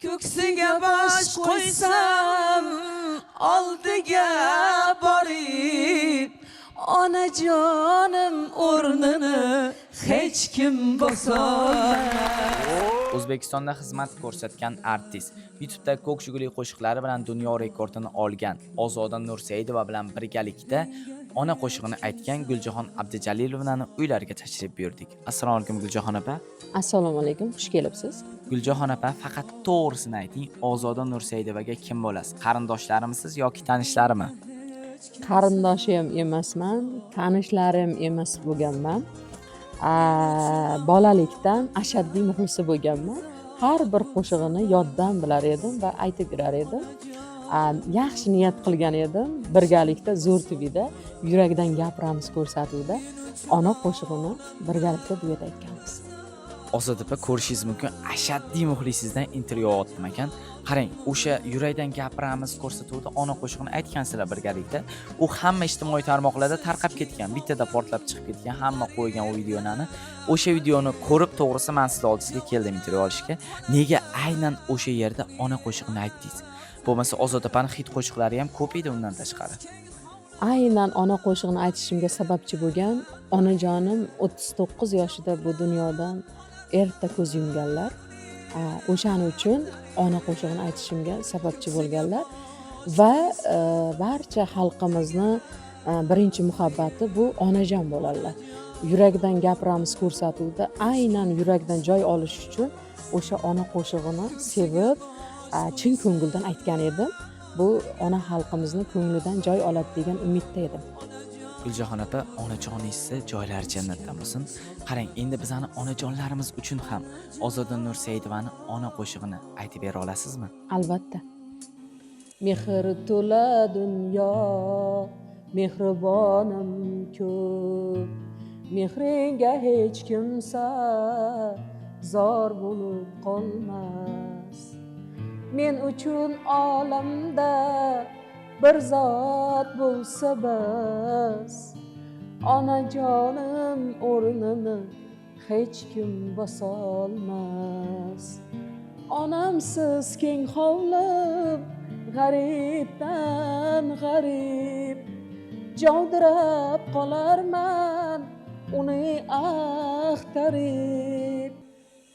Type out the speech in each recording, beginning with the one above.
Ko'ksiga bosh qo'ysam, oldiga borib, onajonim o'rnini hech kim bosolmas. O'zbekistonda xizmat ko'rsatgan artist, YouTube'da Ko'k Jiguli qo'shiqlari bilan dunyo rekordini olgan Ozoda Nursaidova bilan birgalikda "Ona" qo'shig'ini aytgan Guljahon Abdujalilovnani uylariga tashrif buyurdik. Assalomu alaykum, Guljahon opa. Assalomu alaykum, xush kelibsiz. Guljahon opa, faqat to'g'risini ayting, Ozoda Nursaidovaga kim bo'lasiz? Qarindoshlarmisiz yoki tanishlarimi? Qarindoshi ham emasman, tanishlarim emas bo'lganman. Bolalikdan ashaddiy muxlisi bo'lganman. Har bir qo'shig'ini yoddan bilar edim va aytib yurar edim. Yaxshi niyat qilgan edim. Birgalikda Zo'r TVda "Yurakdan gapiramiz" ko'rsatuvida "Ona" qo'shig'ini birgalikda duet aytganmiz. Ozoda opa, ko'rishingiz mumkin, ashaddiy muxlisingizdan intervyu oldim ekan. Qarang, o'sha "Yurakdan gapiramiz" ko'rsatuvida "Ona" qo'shig'ini aytgansizlar birgalikda. U hamma ijtimoiy tarmoqlarda tarqab ketgan, bittada portlab chiqib ketgan, hamma qo'ygan u videolarni. O'sha videoni ko'rib, to'g'risi, men sizni oldingizga keldim intervyu olishga. Nega aynan o'sha yerda "Ona" qo'shig'ini aytdingiz? Bo'lmasa Ozoda opani hit qo'shiqlari ham ko'p edi undan tashqari. Aynan "Ona" qo'shig'ini aytishimga sababchi bo'lgan onajonim 39 yoshida bu dunyodan erta ko'z yumganlar. O'shaning uchun "Ona" qo'shig'ini aytishimga sababchi bo'lganlar va barcha xalqimizni birinchi muhabbati bu onajon bo'ladilar. "Yurakdan gapiramiz" ko'rsatuvida aynan yurakdan joy olish uchun o'sha "Ona" qo'shig'ini sevib, chin ko'ngildan aytgan edim. Bu ona xalqimizni ko'nglidan joy oladi degan umidda edim. Guljahon opa, onajoningizni joylari jannatdan bo'lsin. Qarang, endi bizani onajonlarimiz uchun ham Ozoda Nursaidovani "Ona" qo'shig'ini aytib bera olasizmi? Albatta. Mehr to'la dunyo, mehribonim ko'p. Mehringga hech kimsa zor bo'lib qolmas. Men uchun olamda bir zot bo'lsa bas. Onajonim o'rnini hech kim bosolmas. Onamsiz keng hovlim g'aribdan g'arib. Javdirab qolarman uni axtarib.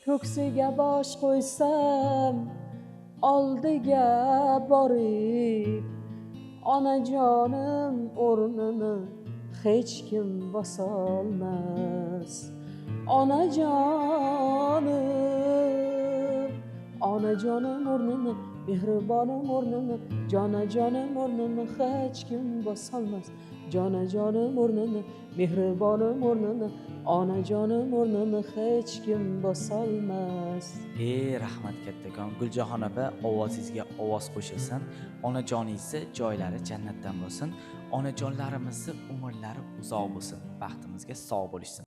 Ko'ksiga bosh qo'ysam, oldiga borib, onajonim o'rnini hech kim bosolmas. Onajonim, onajonim o'rnini, mehribonim o'rnini, jonajonim o'rnini hech kim bosolmas. Jonajonim o'rnini, mehribonim o'rnini, onajonim o'rnini hech kim bosolmas. Ey, rahmat kattakon. Guljahon opa, ovozingizga ovoz qo'shilsin. Onajoningizni joylari jannatdan bo'lsin. Onajonlarimizni umrlari uzoq bo'lsin. Baxtimizga sog' bo'lishsin.